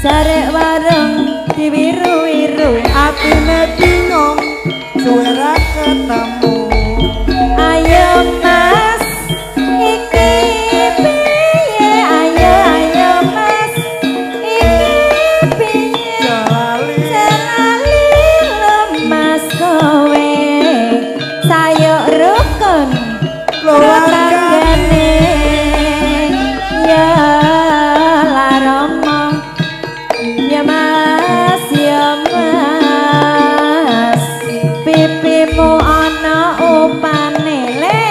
Jarek warung diwiru-wiru, atine bingung suwe ra ketemu. Ayo Mas iki piye, ayo ayo Mas iki piye, Lali lali lemas kowe, sayuk rukun keluargane. Ya laromo ya Mas, ya Mas, pipimu ana upane le,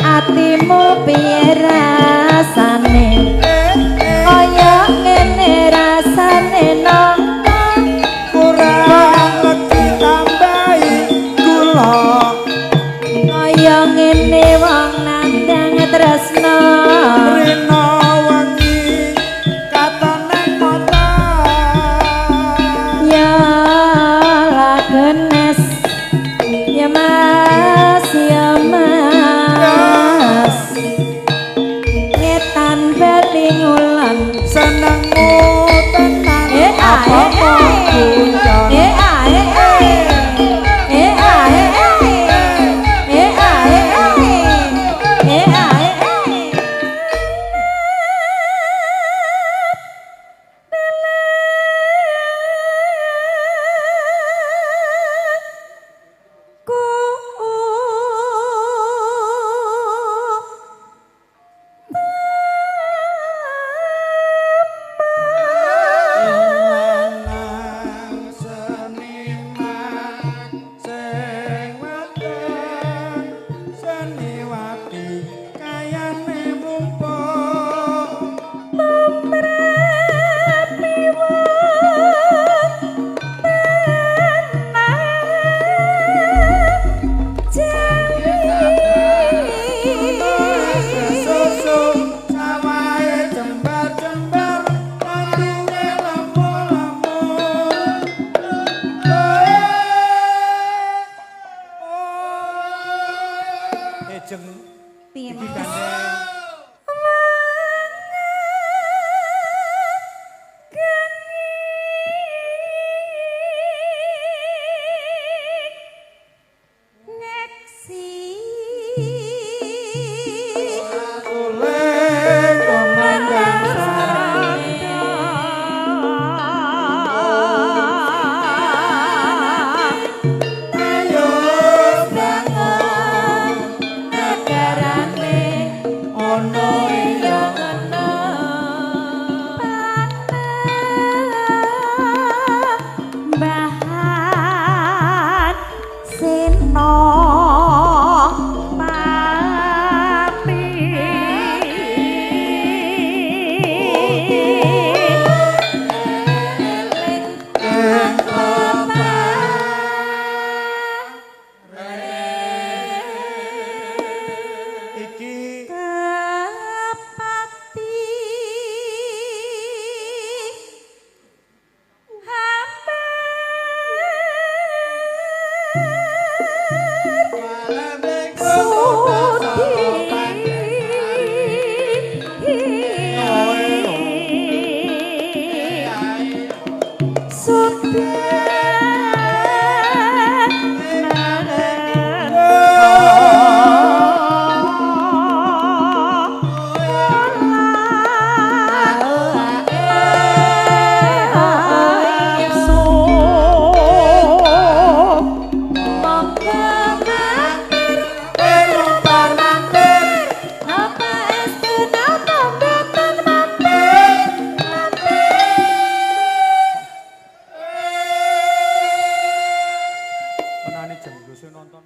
atimu piye rasane, kaya ngene rasane nangka kurang legi tambahi gula, kaya ngene wong nandang tresna. Rina wengi katon nang mata. Ya lagenes ya Mas, ya Mas, ngetan bali ngulon, senengmu tenan eh ah apa eh eh guyon. Eh ah eh eh eh ah eh eh eh ah eh eh eh ah eh eh. Ku Lanang seniman sing wadon seniwati kayane mumpung susu sawahe jembar-jembar tandure lemu-lemu. Eh jeng Piye, iki Mas? Gandeng. Ngeksi Suling kumandang. Ayo bangun negarane ono ya ngono bahan seno pati iki Kepati hampir sudi Menane jeng lho sing nonton.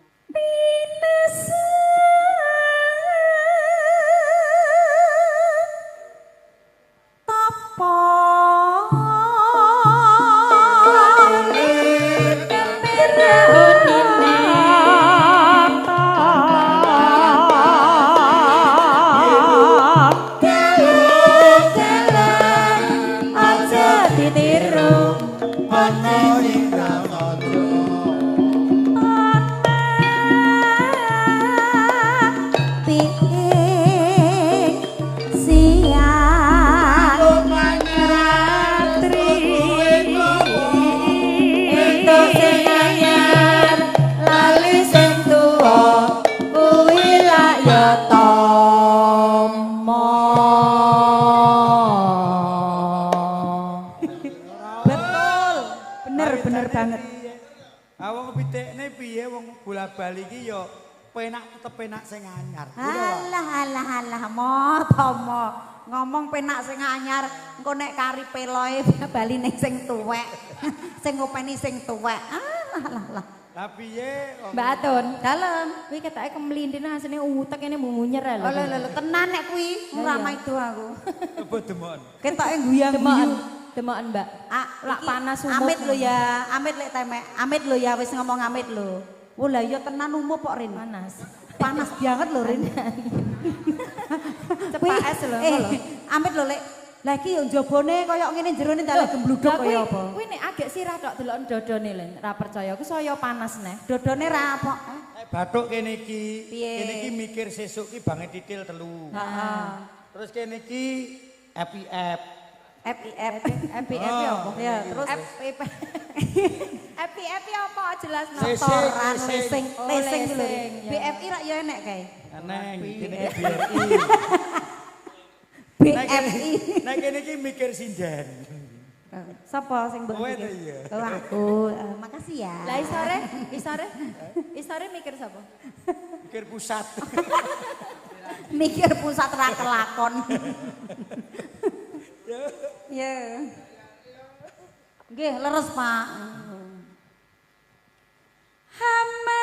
Ana ing ramadha. Siang. banget. Ah wong pitikne piye wong bola-bali iki ya penak tetep penak sing anyar. Alah alah alah mo tomo ngomong penak sing anyar engko nek kari peloe bali ning sing tuwek. Sing ngopeni sing tuwek. Alah alah alah. Lah piye Mbak Atun, dalem. Kuwi ketoke kemlindin asline utek kene munyer lho. Oh lho lho tenan nek kuwi ora maido aku. Apa demoken? Ketoke guyang-guyu. Demoken Mbak. Ah, lak panas umum. Amit lho ya, amit lek temek. Amit lho ya wis ngomong amit lho. Oh lah iya tenan umup kok Rin. Panas. Panas banget lho Rin. Cepak es lho. Amit lho lek. Lah iki yo njabane kaya ngene jerone dalah gembluduk kaya apa. Kuwi nek agek sirah tok delok dodone lho, ra percaya ku saya panas neh. Dodone ra apa. Nek bathuk kene iki, kene iki mikir sesuk ki banget titil telu. Heeh. Terus kene iki FIF. FIF. FIF ya apa? Ya, terus FIF. FIF ya apa jelas motoran leasing, leasing lho. BFI rak ya enek kae. Eneng, kene iki BFI. BFI. Nek kene iki mikir sinden. Sapa sing mbok mikir? Oh aku. Makasih ya. Lah isore mikir sapa? Mikir pusat. Mikir pusat ra kelakon. Ya. Nggih, leres Pak. Hama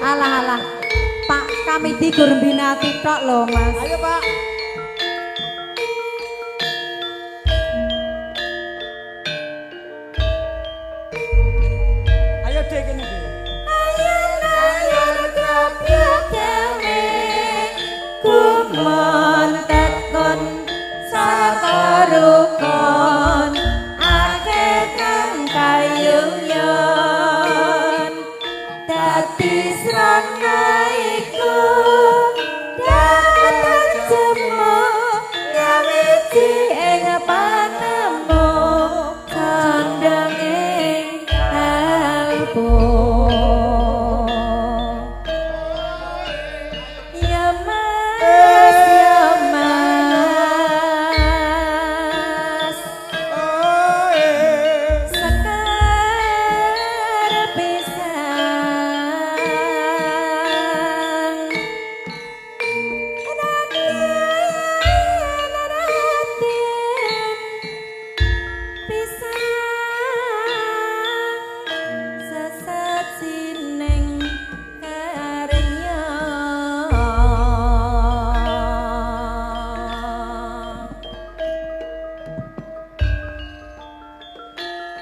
Alah alah. Pak Kamidi gur mbinati tok lho Mas. Ayo Pak. Ayo dek kene iki. Ayo ayo kumon tekon saka.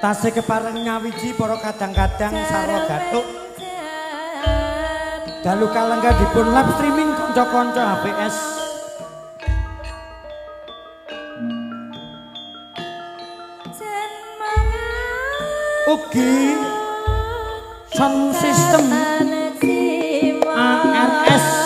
Tasih kepareng nyawiji para kadang-kadang sarwa gathuk. Dalu kalengga dipun live streaming kanca-kanca HPS. Ugi sound system ARS.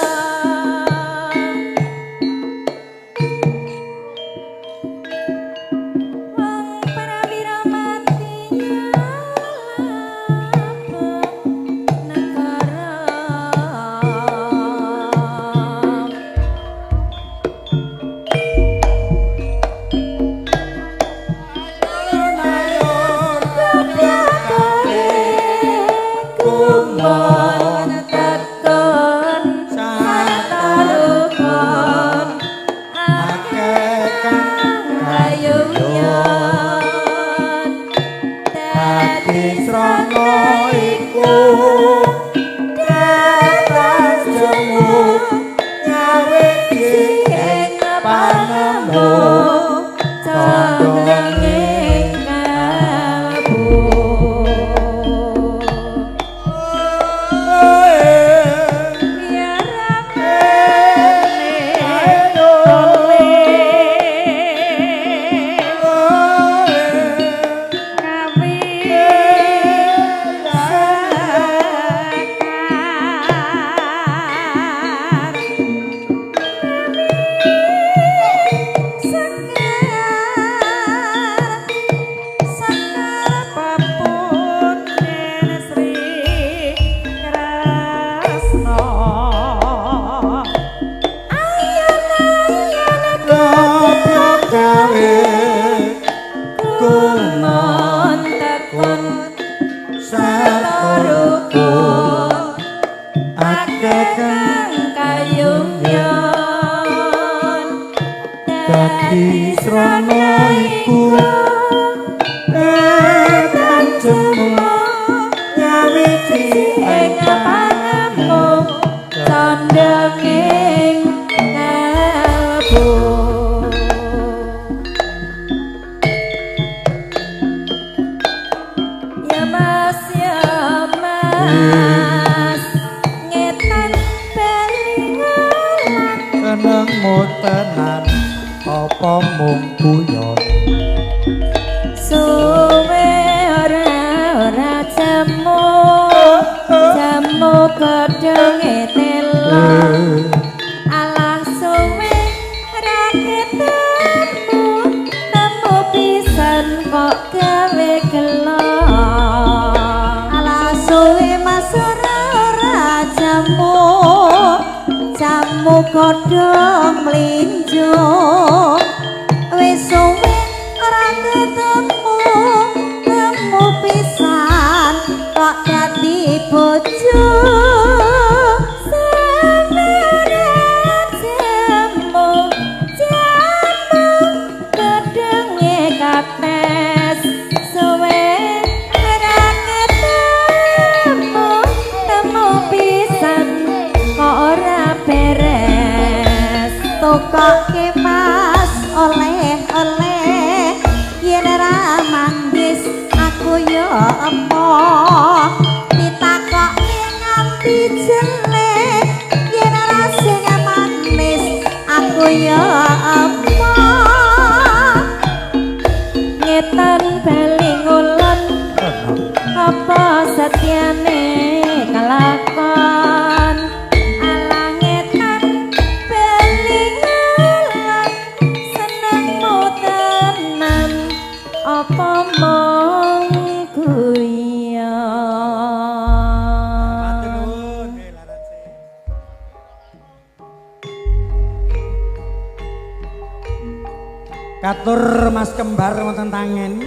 Katur Mas Kembar wonten tangen,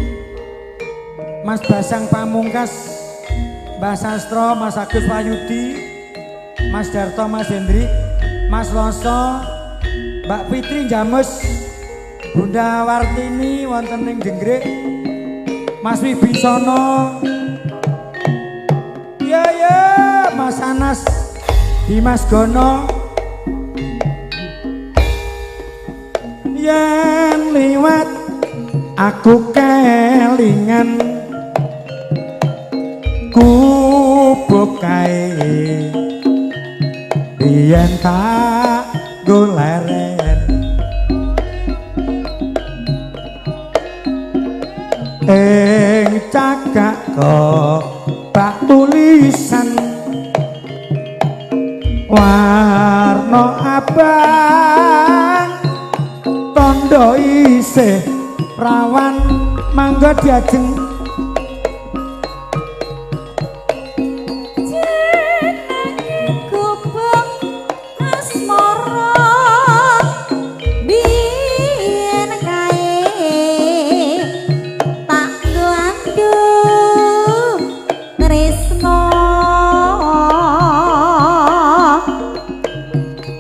Mas Basang Pamungkas, Mbah Sastro, Mas Agus Wahyudi, Mas Darto, Mas Hendrik, Mas Loso, Mbak Fitri Jamus, Bunda Wartini wonten ing Jenggrik, Mas Wibisono, ya ya, Mas Anas, Dimas Gono, yen liwat aku kelingan Biyen tak nggo leren ing cagak kebak tulisan warna abang tondo isih rawan mangga diajeng Jenenge gubuk asmara biyen kae tak nggo andu tresno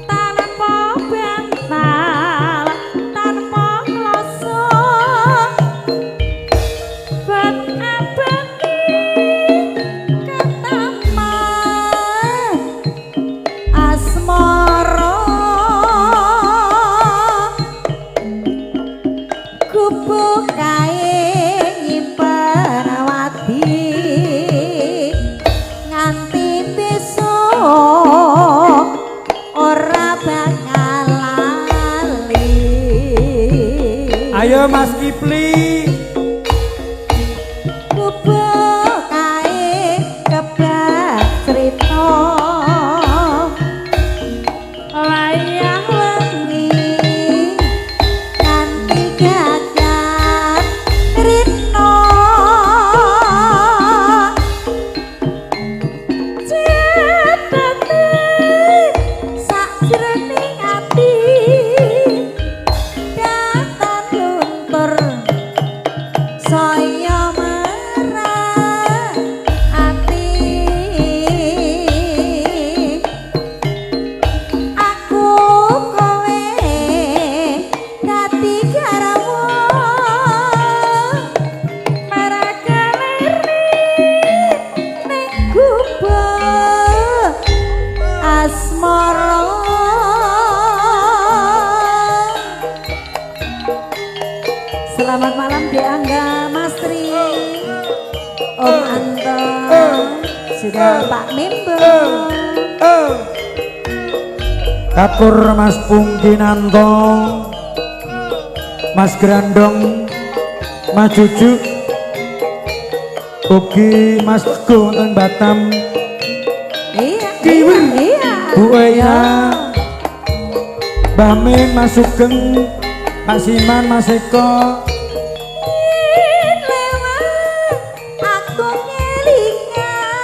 tanpa bantal tanpa kloso bat abadi ketaman asmara gubuk kae nyimpen wadi nganti besok ora bakal lali. Ayo Mas Kipli Gubuk kae kebak crita wayah wengi nganti gagat rino cetete sakjroning ati datan luntur saya marah ati aku kowe dadi garwa marakaleri ning gubuk asmara. Selamat malam Dek Angga, Mas Tri, Om Anton, juga Pak Mimbo. Kapur Mas Pungkinanto, Mas Grandong, Mas Jujuk, ugi Mas Teguh wonten Batam, Iya, Kiwir. iya. Bu Eya, Mbah Min, Mas Sugeng, Pak Siman, Mas Eko, Yen lewat aku ngelingan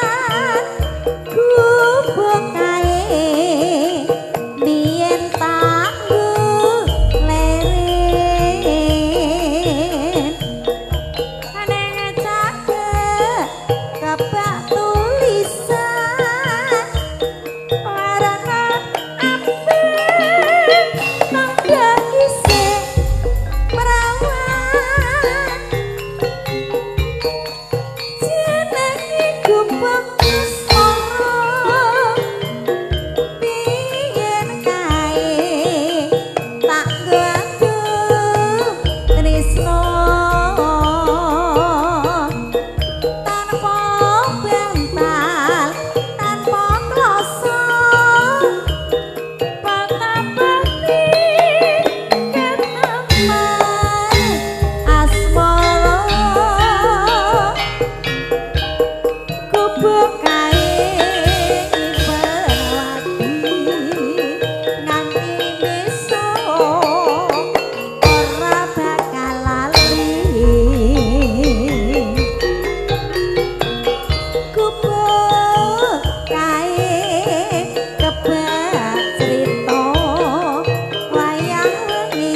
gubuk kae biyen tak leren neng cagak kebak tulisan warna apik tangga isih perawan jenenge gubuk asmara biyen kae tak nggo adu tresno tanpa bantal tanpa kloso patapati ketaman asmara gubuk kae nyimpen wadi nganti besok ora bakal lali gubuk kae kebak crita wayah wengi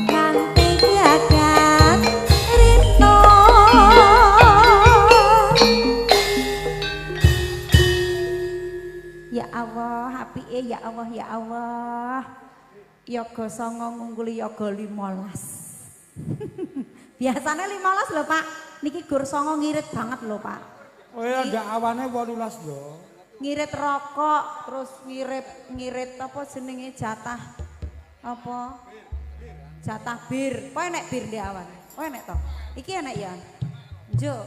nganti gagat rino. Ya Allah, apike ya Allah, ya Allah. Yoga 9 ngungguli yoga 15. Biasanya 15 lho, Pak. Niki gur 9 ngirit banget lho, Pak. Oh ya ndak awane 18 lho. Ngirit rokok, terus ngirit apa jenenge jatah apa? Jatah bir. Kok enek bir ndek awan? Oh enek to. Iki enek ya. Njuk.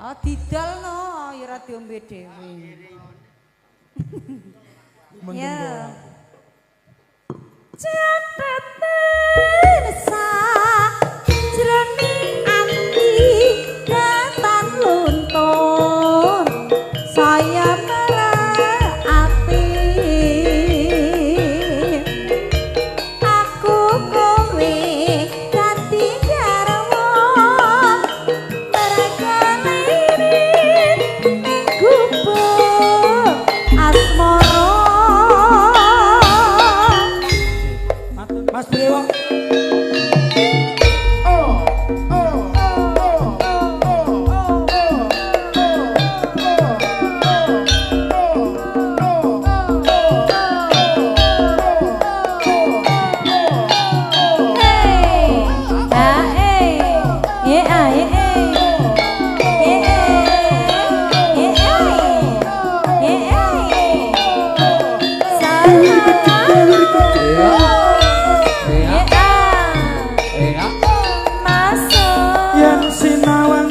Oh, didol no, ya ora diombe dhewe. Ya. Catatan sak jroning ati ketan luntur saya marah ati aku kowe dadi garwa merga lirik ning gubuk asmara. Mas Brewok. Hey, ah eh, ye ah ye eh, ye eh, ye eh, ye eh. Salah. Ye ah, masuk. Yen sinawang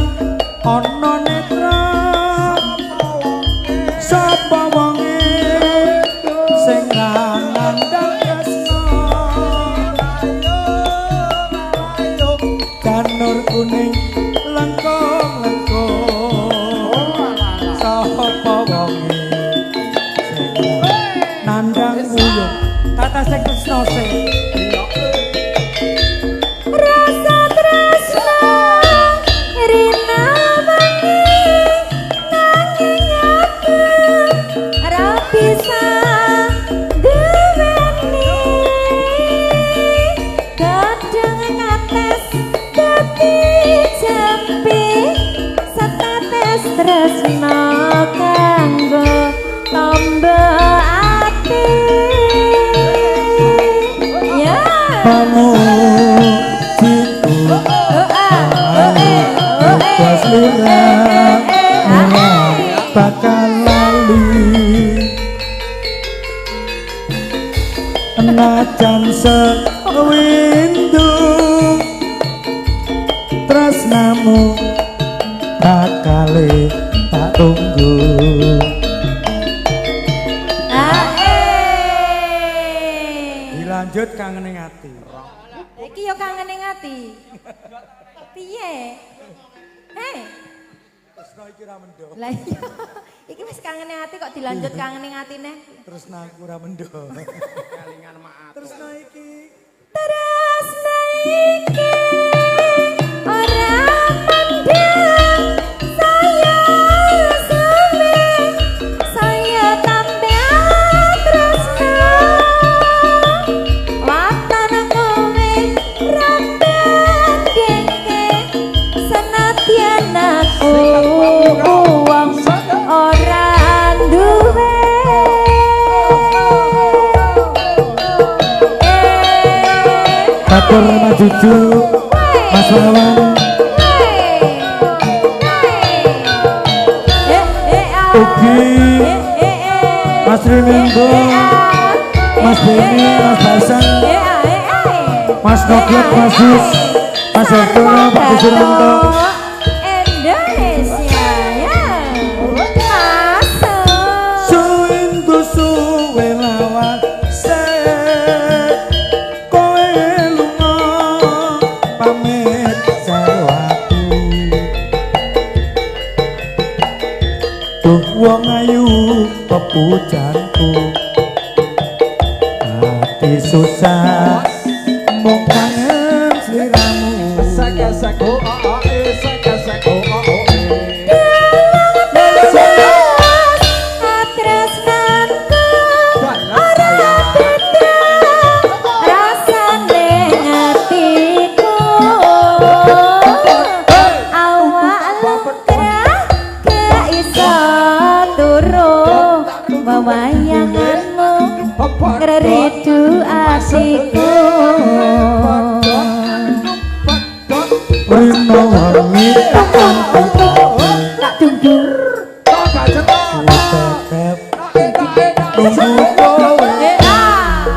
ana netra sapa wonge sing ra nandhang tresna janur kuning lengkung-lengkung sapa wonge sing ra nandhang wuyung tata sing tresna sing. Rasa tresna rina wangi nanging aku ora bisa duweni kadang ngates dadi jampi setetes tresna kanggo tombo ati. Ya. Pamujiku Oh ah, oh eh, oh eh, bos eh, lurah eh, eh, ah, eh. bakal lali najan sewindu tresnamu bakale tak tunggu. Ah, eh. Dilanjut kangen ning ati. Iki yo kangen ning ati. Piye? Hei, Tresna iki ora mendo. lah iya. Iki wis kangen ning ati kok dilanjut kangen ning atine. Tresna aku ora mendo. Tresna iki Tresna iki ora mendem saya suwe saya tambah tresna waton kowe ra bandingke senadyan aku wong ora duwe. Batur Mas Juju, Mas Wawan, Ugi, Mas Rinenggo, Mas Beni, Mas Basan, Mas Noklek, Mas Yus, Mas Hartono, Pak Suranto. Indonesia ya masuk. Suwindu suwe lawase kowe lunga pamit karo aku. Duh wong ayu pepujanku ati susah mung kangen sliramu. Tresnanku ora beda rasane atiku awak lumrah gak iso turu wewayanganmu ngreridu atiku. Rino wengi Tak dungdung tetep nunggu kowe. Eh ah.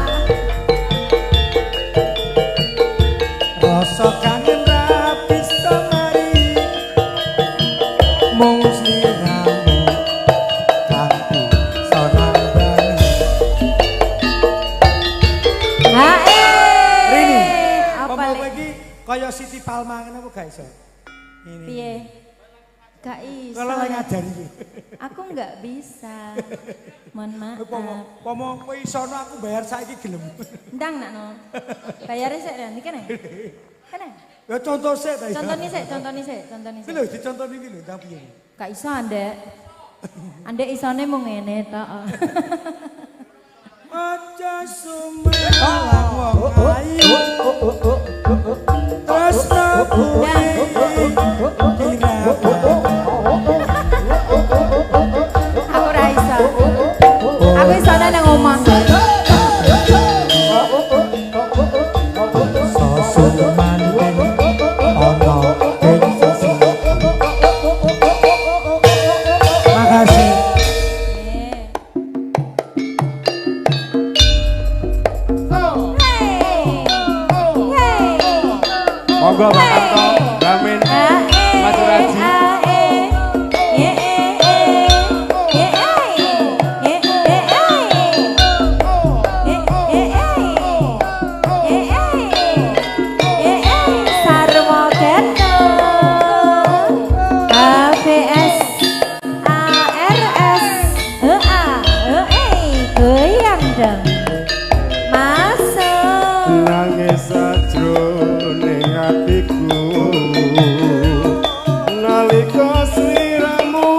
Rasa kangen ra bisa mari. Siti Palma ngene apa gak iso? Ini. Piye? Gak iso. Kalau lagi ngajari iki. Aku nggak bisa. Mohon maaf. Pomo kowe iso no aku bayar saiki gelem. Ndang nak no. Bayare sik ya, iki kene. Kene. Ya contoh sik ta. Contoni sik, contoni sik, contoni Iki sik. lho dicontoni iki lho ndang piye. Gak iso Andek. Andek isone mung ngene tok. Aja sumelang wong ayu. Tresno kuwi Aku ora iso. Aku isone nang omah. Sosuman ana ing sisi. Makasih. Hey. Hey. Monggo Pak Tanto, Bamin, Mas Suraji. Masuk. Nangis sajroning atiku nalika sliramu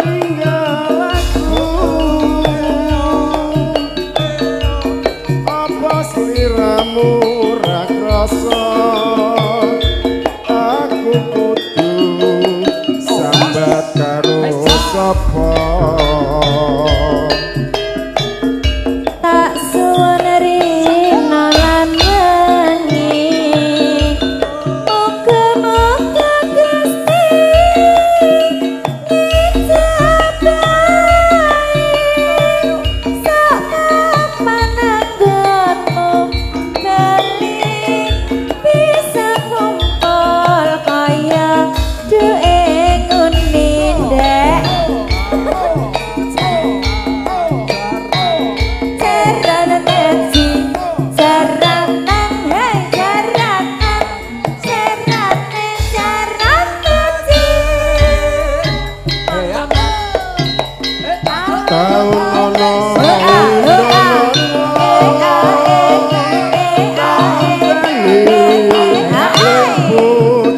ninggal aku, apa sliramu ra krasa aku kudu sambat karo sapa? Tak suwun rina lan wengi, muga-muga Gusti ngijabahi sak pananggonmu bali bisa kumpul kaya duwe nguni ndek. Jaranan ngaji, jaranan, hei jaranan, jarane jaran ngaji. Taun ana bojo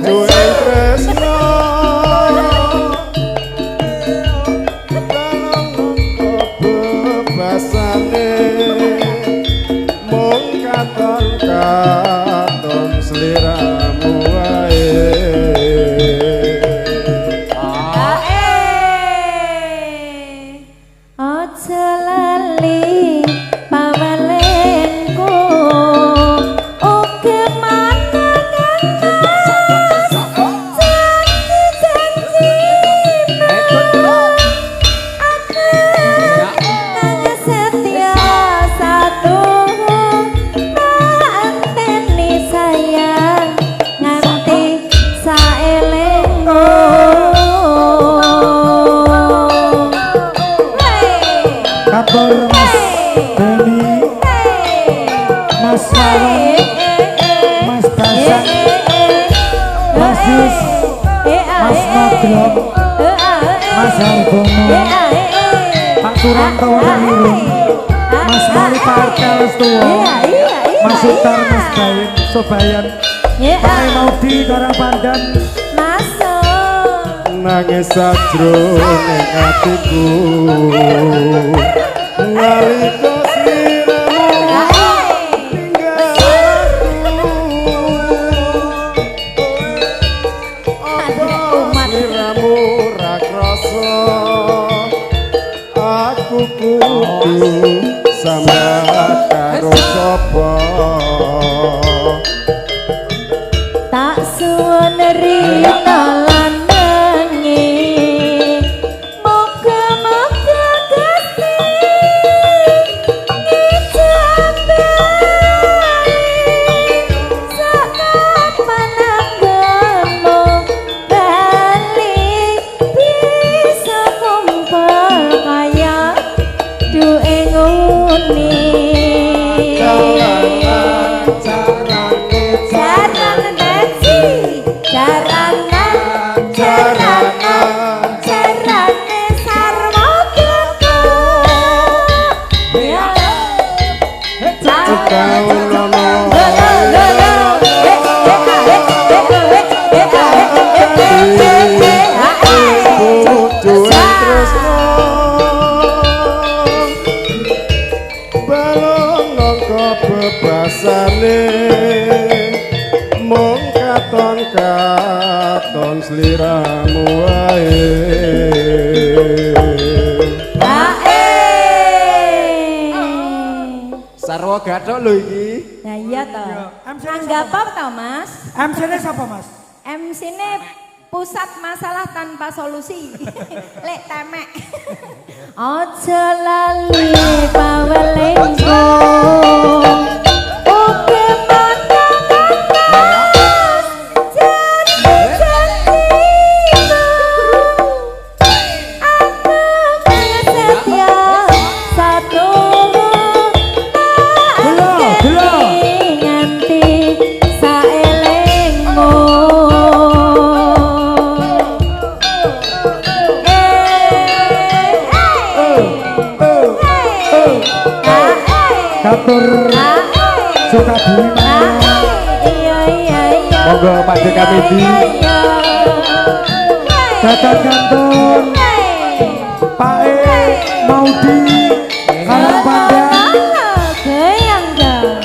ing tresno bebasane mung katon katon sliramu wae. Aja lali pawalenku, uga manangan janji-janji aku kang setia satu anteni sayang nganti saelengku. Kabar Mas Beni, Mas Wawan, Mas Basak, Mas Yus, Mas Nodrok, Mas Hargono, Pak Suranto Wonirung, Mas Mali Parkel Stuwo, Mas Sutar, Mas Bayin, Sobayan, Pak Maudi Karangpandan, Masuk. Nangis sajroning atiku nalika sliramu ninggal aku, apa sliramu ra krasa aku kudu sambat karo sapa? Tak suwun rina lan wengi, muga-muga Gusti ngijabahi sak pananggonmu bali bisa kumpul kaya duwe nguni. Jalan carane Jarang. sliramu wae. Ae. Sarwa gathuk lho iki. Nah iya toh. Iya. Anggap apa toh Mas? MC-ne sapa Mas? MC-ne pusat masalah tanpa solusi. Lek temek. Aja lali pawelingku. Oke mata janji-janjimu. Aku kang setia satu Gelo, gelo. Nganti saelingmu. Katur Sukabumi Mas. Iya iya iya. Monggo Pak De Kamidi. Dadan kantun Pak E Maudi Karang Pandan. Goyang dong.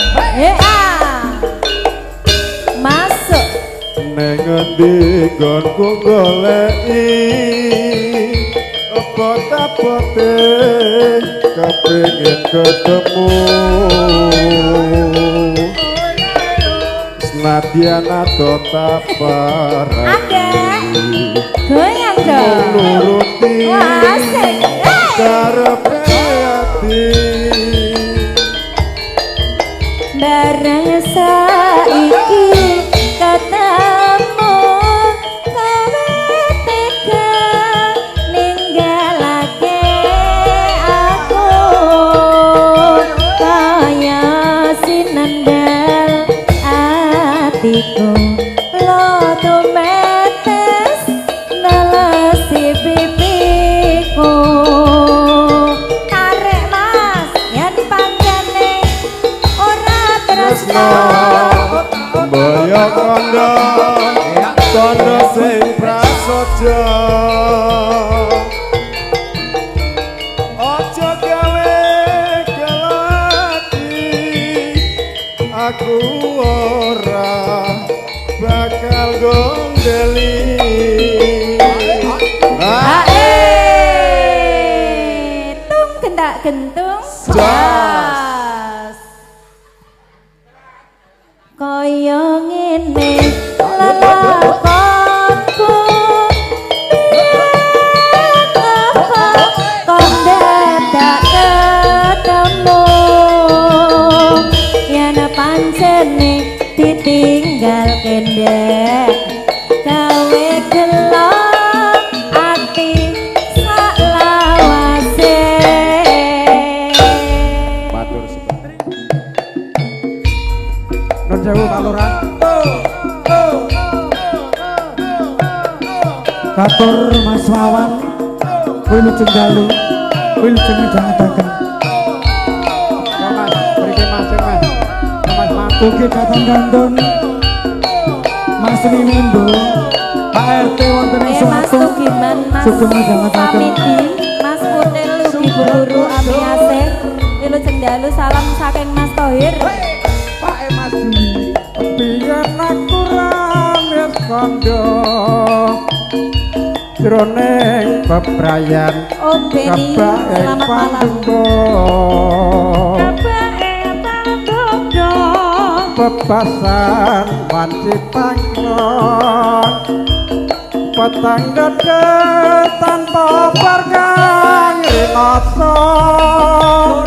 Masuk. Neng ngendi nggonku goleki apa-apote kepengin ketemu. Senadyan ado tak parani Goyang dong. nuruti Wah, asik. karepe ati. Bareng saiki ketemu kowe tega ninggalake aku kaya sinendal atiku lo tumetes nelesi pipiku. Tarik Mas yen pancene ora tresno. Mbaya kandha kandha sing prasaja. Aja gawe gelati aku ora bakal gondeli. Ae tung gendak gentung Jas. Kaya ngene lelakonku piye apa kok dadak ketemu yen pancene ditinggal kendek gawe gelo ati saklawase. Matur sembah. Nun sewu Pak Lurah. Katur Mas Wawan wilujeng dalu wilujeng midhangetaken. Mas, mriki Mas Mas. Mas Mas. Ugi datang kantun Mas Wiwimbo Pak RT wonten ing Mas Suatu. Tugiman, Mas Sugeng midhangetaken. Pamidi, Mas Putil Lugi Bu Guru Amiase, wilujeng dalu salam saking Mas Tohir. Pak E Mas Dwi. Biyen aku rames kandha jroning bebrayan Om Beni, kabake selamat malam. pandungga Kabake pandungga. bebasan wanci pangkon petang dada tanpa berkang rinasa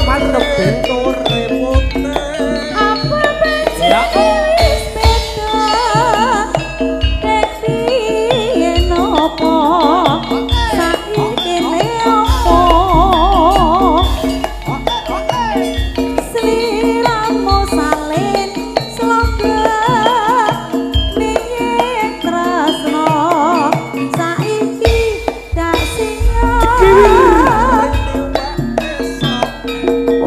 Mandek pintu repote. Apa becike wis beda? Dek piye nopo? Saiki ne opo? Sliramu salin sloga ning tresno saiki dak siap.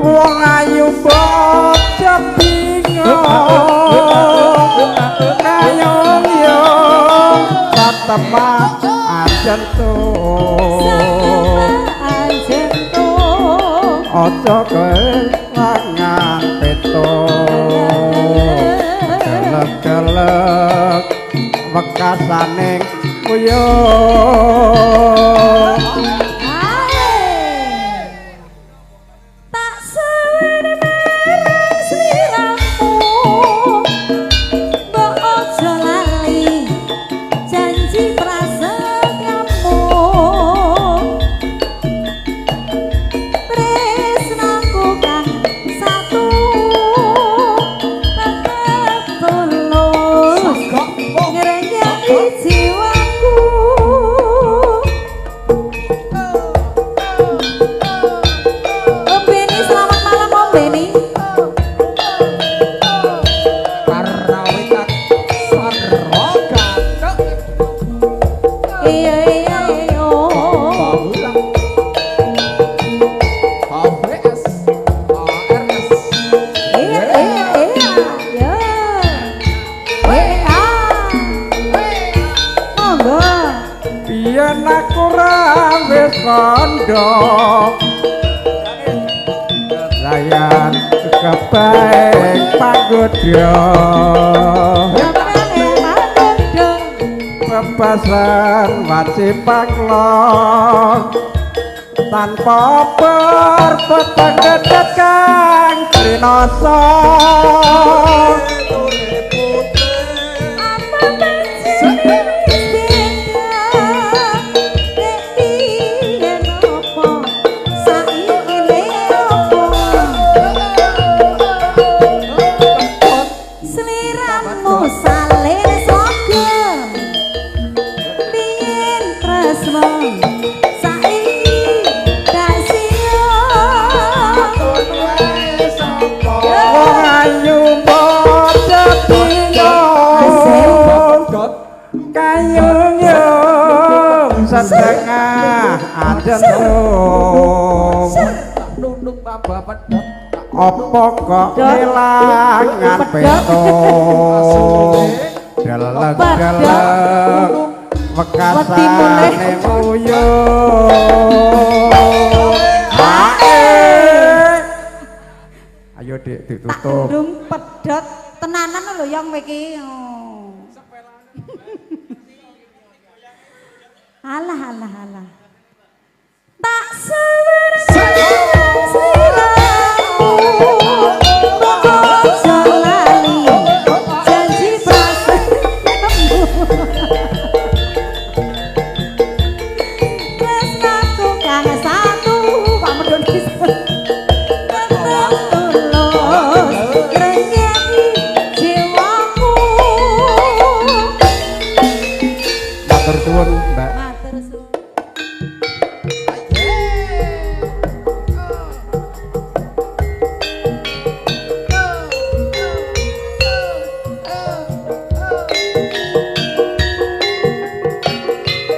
Wong ayu bocah bingung kayong yo satepak ajentung aja kelangan peto gelek-gelek wekasaning nguyuh. Tak suwene marang sliramu, mbok aja lali janji prasetyamu. Tresnaku kang satu tetep tulus ngrengeki jiwaku. Om Beni, selamat malam Om Beni. Karawitan Sarwogatok. Iya iya iya. HBS ARS. Iya iya iya. Ya. WA. Monggo. Biyen aku ra wis kandha, layan kebaik panggodha. Rapane manggodha. Bebasan wajib paklon tanpa perpeteng kang trinasa. Apa pancen wis beda? Nek biyen opo, saiki le opo? Sliramu salin sogem, biyen tresno, saiki gak siyo. Wong ayu padha bingung, kayung yung setengah ajentung. Nunung tambah pedhot. Apa kok kelangan petung, deleng-deleng wekasane nguyuh. Hae. Ayo Dik, ditutup. Ndung pedhot tenanan lho yang kowe iki. Oh. Alah alah alah. Tak suwer sliramu, mbok aja lali janji prasetyamu. Tresnaku kang satu kok medhun pisan. Tetep tulus ngrengeki jiwaku. Matur suwun, Mbak. Matur suwun.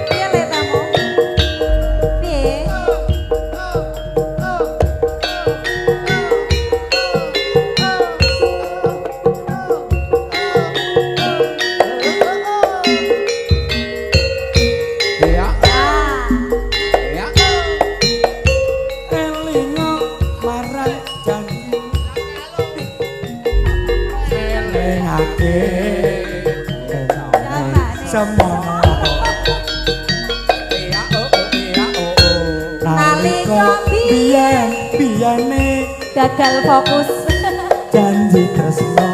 Piye le tamu? Piye? Ya, Ah. ya. Elingo marang janji elingake semono Ya, oh, ya, oh, oh. nalika biyen biyene Gagal fokus. janji tresno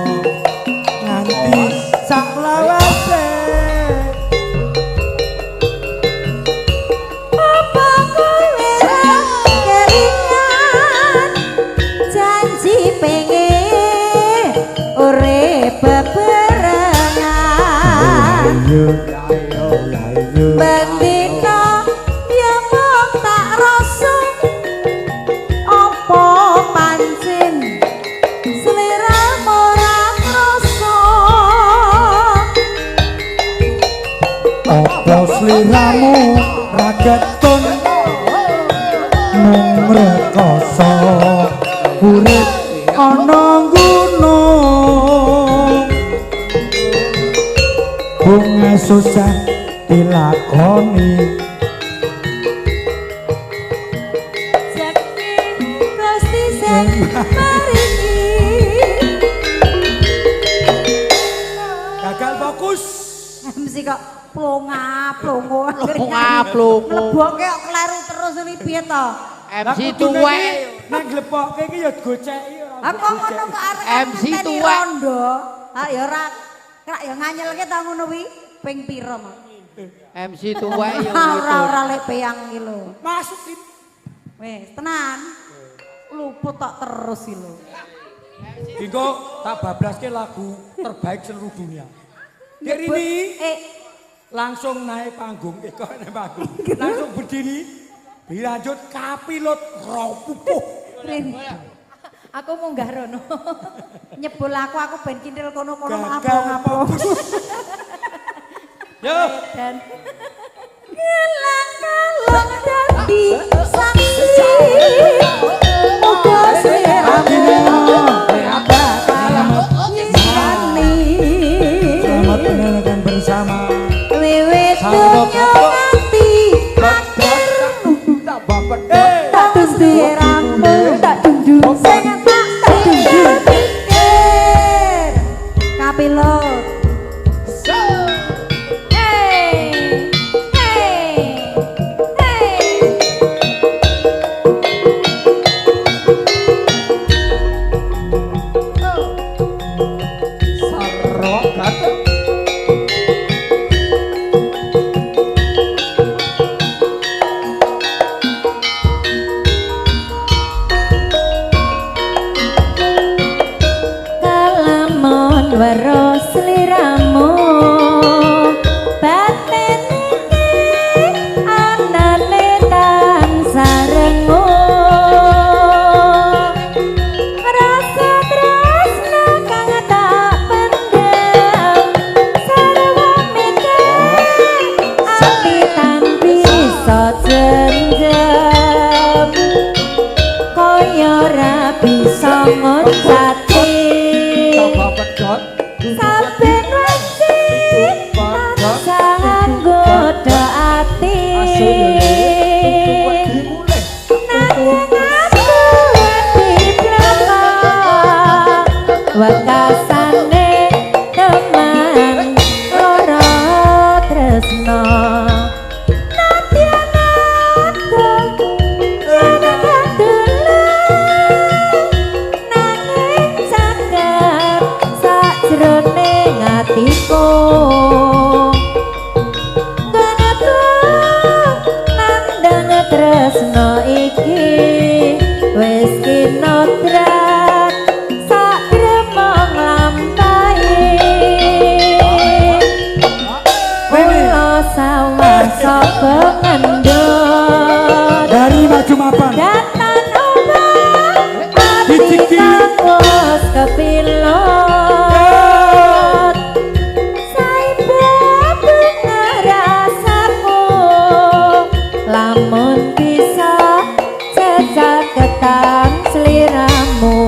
nganti saklawase. Apa kowe ra kelingan janji pengen urip bebarengan. Ayo ayo. Bendina ya mung tak rasa apa pancen sliramu ora krasa. Apa sliramu ra getun mung rekoso urip ana gunung, bunga susah dilakoni. Jekti Gusti sing maringi. Gagal fokus. MC. MC kok plonga plongo. Plonga plongo. Mleboke kok kleru terus ini piye to? MC tuwek nang glepokke iki ya goceki ora. Lah kok ngono kok arek MC tuwek. Rondo. Ha ya ora krak ya nganyelke ta ngono kuwi ping pira mah. MC tuwek ya Ora ora lek peyang iki lho. Masuk iki. Wis tenan. Luput tok terus iki lho. Engko tak bablaske lagu terbaik seluruh dunia. Dek Rini langsung naik panggung, kok naik panggung. Langsung berdiri. Dilanjut kapilut ropupuh. Rin. Aku munggah rono. Nyebul aku ben kintil kono-kono Gagal ngapung-ngapung. Yo. Dan Gelang kalung dadi saksi. Muga sliramu bakal nyisani. Selamat mendengarkan bersama. Wiwit donya nganti akhir tak tunduk rampung, tak tunduk sing tak pikir-pikir. Kapilot. Hey, hey, hey. Kalamon waro sliramu batin iki anane tansah rengu rasa tresna kang tak pendem sarwa mikir ati tan bisa jendem kaya ora bisa ngoncati saben wesi tansah nggodha ati nanging aku wedi blaka wekasane teman lara tresna nadyan nanging caket sajroning atiku nggonku nandang tresna iki wis kinodrat sagrema nglampahi kula sawah sapa ngendut Dari maju mapan. datan omah ati Diciki. kang kepilot saibe rasaku lamun bisa cecaketan sliramu.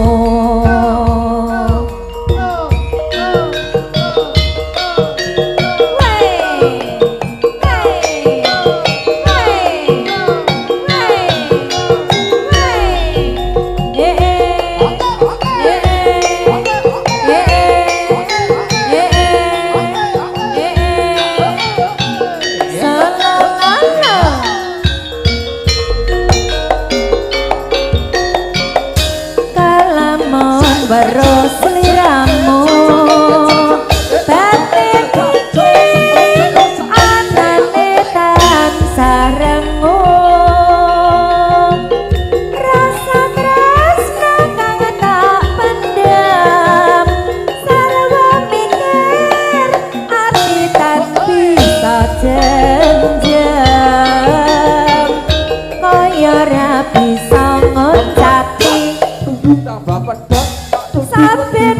Kalamon waro sliramu batin iki anane tansah rengu rasa tresna kang tak pendem sarwa mikir ati tan bisa jenjem kaya ora bisa ngoncati saben